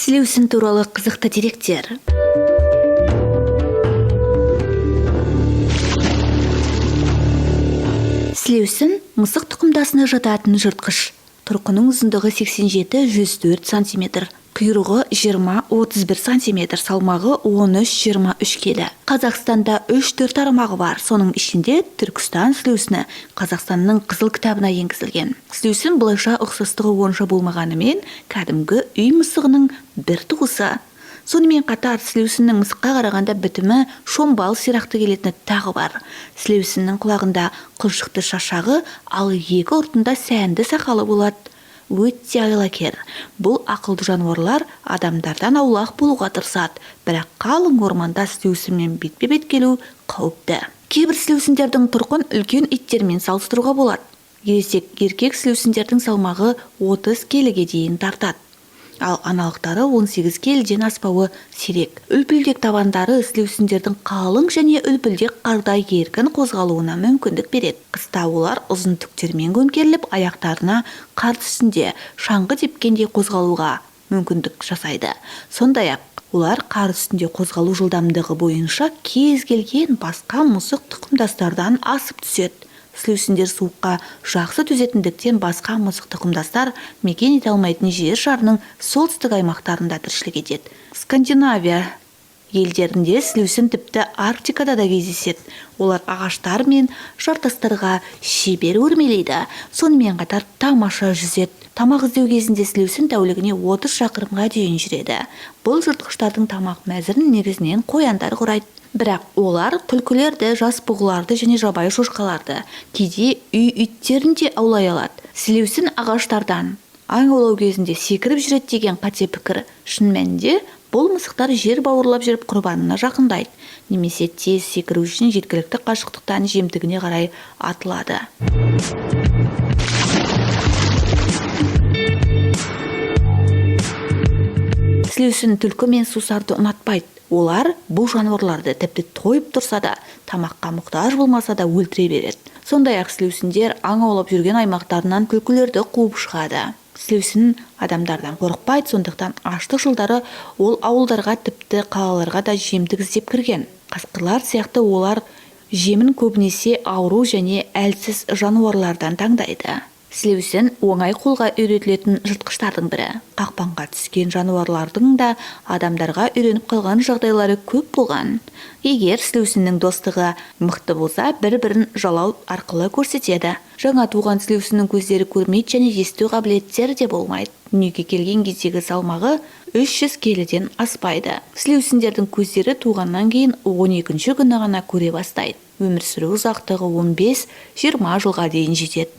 Сілеусін туралы қызықты деректер. Сілеусін – мысық тұқымдасына жататын жыртқыш. Тұрқының ұзындығы 87-104 сантиметр, құйрығы 20-31 сантиметр, салмағы 13-23 келі. Қазақстанда үш түр тармағы бар, соның ішінде Түркістан сілеусіні Қазақстанның Қызыл кітабына енгізілген. Сілеусін былайша ұқсастығы онша болмағанымен, кәдімгі үй мысығының бір туысы. Сонымен қатар сілеусіннің мысыққа қарағанда бітімі шомбал сирақты келетіні тағы бар. Сілеусіннің құлағында қылшықты шашағы, ал екі ұртында сәнді сақалы болады. Өте айлакер. Бұл ақылды жануарлар адамдардан аулақ болуға тырысады, бірақ қалың орманда сілеусінмен бетпе-бет келу қауіпті. Кейбір сілеусіндердің тұрқын үлкен иттермен салыстыруға болады. Ересек еркек сілеусіндердің салмағы 30 келіге дейін тартады, ал аналықтары 18 келіден аспауы сирек. Үлпілдек табандары сілеусіндердің қалың және үлпілдек қарда еркін қозғалуына мүмкіндік береді. Қыста олар ұзын түктермен көмкеріліп, аяқтарына қар үстінде шаңғы тепкендей қозғалуға мүмкіндік жасайды. Сондай-ақ олар қар үстінде қозғалу жылдамдығы бойынша кез келген басқа мысық тұқымдастардан асып түседі. Сілеусіндер суыққа жақсы төзетіндіктен, басқа мысық тұқымдастар мекен ете алмайтын жер шарының солтүстік аймақтарында тіршілік етеді. Скандинавия елдерінде сілеусін тіпті Арктикада да кездеседі. Олар ағаштар мен жартастарға шебер өрмелейді, сонымен қатар тамаша жүзеді. Тамақ іздеу кезінде сілеусін тәулігіне 30 шақырымға дейін жүреді. Бұл жыртқыштардың тамақ мәзірін негізінен қояндар құрайды, бірақ олар түлкілерді, жас бұғыларды және жабайы шошқаларды, кейде үй иттерін де аулай алады. Сілеусін ағаштардан аң аулау кезінде секіріп жүреді деген қате пікір. Шын мәнінде бұл мысықтар жер бауырлап жүріп құрбанына жақындайды немесе тез секіру үшін жеткілікті қашықтықтан жемтігіне қарай атылады. Сілеусін түлкі мен сусарды ұнатпайды. Олар бұл жануарларды тіпті тойып тұрса да, тамаққа мұқтаж болмаса да өлтіре береді. Сондай-ақ сілеусіндер аң аулап жүрген аймақтарынан түлкілерді қуып шығады. Сілеусін адамдардан қорықпайды, сондықтан аштық жылдары ол ауылдарға, тіпті қалаларға да жемтік іздеп кірген. Қасқырлар сияқты олар жемін көбінесе ауру және әлсіз жануарлардан таңдайды. Сілеусін оңай қолға үйретілетін жыртқыштардың бірі. Қақпанға түскен жануарлардың да адамдарға үйреніп қалған жағдайлары көп болған. Егер сілеусіннің достығы мықты болса, бір-бірін жалау арқылы көрсетеді. Жаңа туған сілеусіннің көздері көрмейді және есту қабілеттері де болмайды. Дүниеге келген кездегі салмағы 300 келіден аспайды. Сілеусіндердің көздері туғаннан кейін 12-күні ғана көре бастайды. Өмір сүру ұзақтығы 15-20 жылға дейін жетеді.